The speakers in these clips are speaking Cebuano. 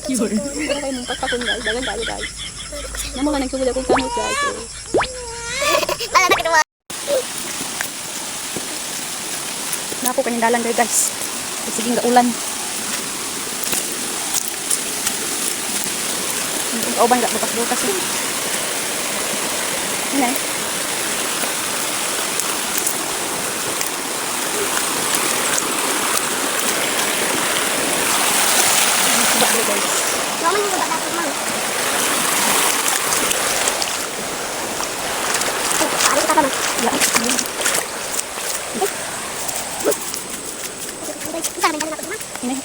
Wala kayo mong pakpakon, guys. Dagan tayo, guys. Namo nga nagsugod akong kamot, guys. So, nako kanyang dalan guys. Sige nga ulan. Ang kauban ga bukas-bukas eh. Yun eh. Suba dali, guys. Mama, yung bata ko, ma'am. Ano ka man? Ya, yun. Yun eh.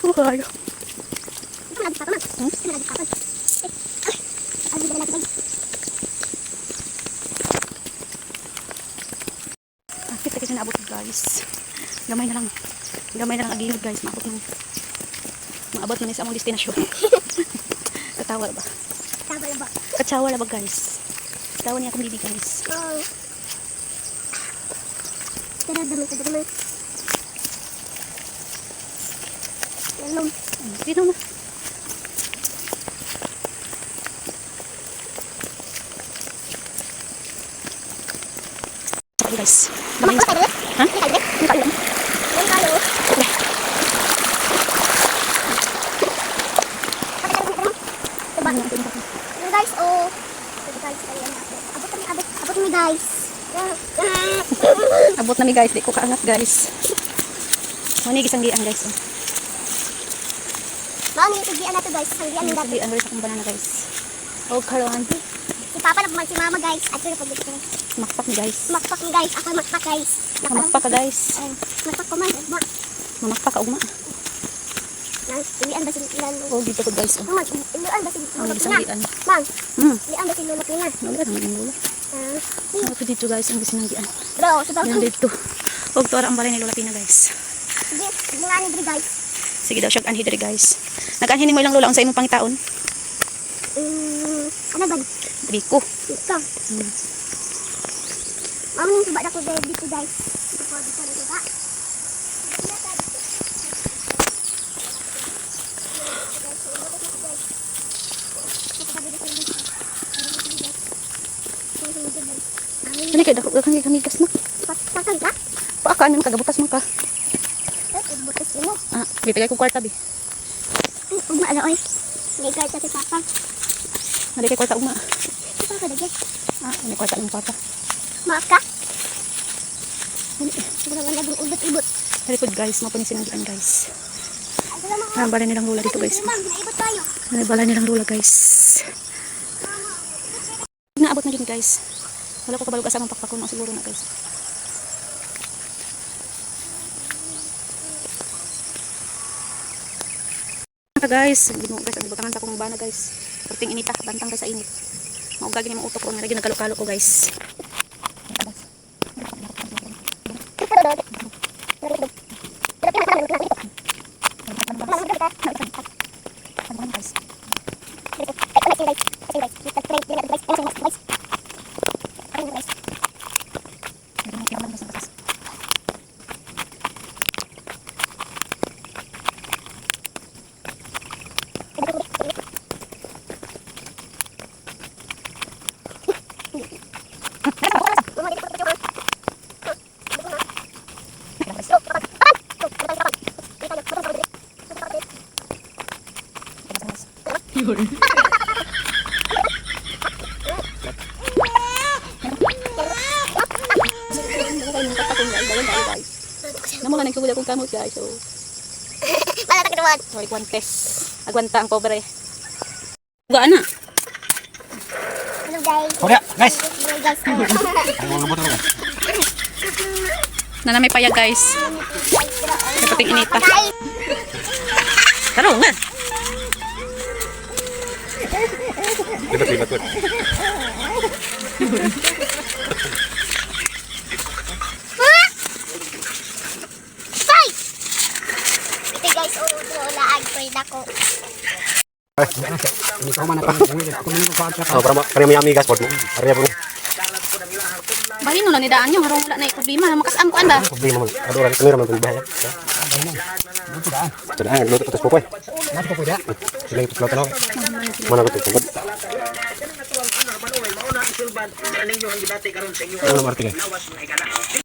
Buhay. Akit kasi naabot, guys. Gamay na lang. Gamay na lang agilid, guys. Maabot na. Maabot na ni sa among destinasyon. Katawa ba? Katsawa na ba, guys? Tawa niya akong bibi, guys. Dito na. Sorry, guys. Gamay na. Ha? Hindi kayo lang. Guys, oh. Guys, ayan. Abot kami, abot, abot kami, guys. Abot na mi, guys, di ko kaangat, guys. Mani gisanggian, guys. Oh. Mami, sugian na to, guys. Sanggian ng dati. Gisanggian guys akong banana, guys. Oh, karon. Si Papa na si Mama, guys. At pero pag dito. Makpak ni, guys. Makpak ni, guys. Ako makpak, guys. Mamakpak ka, guys. Ay, makpak ko man. Ugma. Mamakpak ka ugma. Nang, ilian ba si Lalo? Oh, dito ko, guys. Oh, Ma'am, ilian ba si oh Lolo Pina? gisanggian. Ma'am, ilian ba si Lolo Pina? Wala naman ang lula. Ah, Ako dito, guys, ang gisanggian. bro, sa Yan dito. Og tora ang balay ni Lola Pina, guys. Sige, sige nga ni Dre, guys. Sige daw siya anhi diri, guys. Nag-anhi nimo ilang lola unsa imong pangitaon? Ano ba? Biko. Ito. Ma'am, yung suba na ko dito, guys. Dito po, dito na suba. Ano kay dako kang kamigas no? Pasakang ka? Paaka ano kagabutas man ka. Eh, butas mo. Ah, bitagay ko kwarta bi. Ay, ugma ala, oy. May kwarta si Papa. Nadi kay kwarta ugma. Si Papa lagi. Ah, may kwarta ng papa. Maaf ka? Wala wala bang ubot-ubot. Likod, guys, mo pa ni sinanggian, guys. Ay, wala mga. Ah, balay nilang lola dito, guys. Ma'am, naibot tayo. Ay, balay nilang lola, guys. Naabot na yun, guys. Wala ko kabalog asa pakpakon na siguro na, guys. Ka, guys, Ginoo, guys, ang butangan sa akong bana, guys. Perting inita, bantang kay sa init. Maugag ni mo utok ko, nga lagi nagkalo-kalo ko, guys. Guys. Namo nga nagsugod akong kamot, guys. So, sorry, guantes. Agwanta ang pobre. Gaan na. Hello guys. Korea, guys. Hello guys. Ay, mga lubot na. Nana may payag, guys. May pating inita. Guys. Taro nga. Libat, libat, libat. Fight! Ito guys, oh, ito, laag ko. Kay dako. Oh, para mayami guys pod mo. Area po. Bahin lang ni daan nyo, harong wala na problema. Makasam ko anda. Problema man. Ado ra kamera man biyahe. Sudah, luto tos popoy. Sila yung tuslaw tanaw. Mana ko to? Ano marti kay?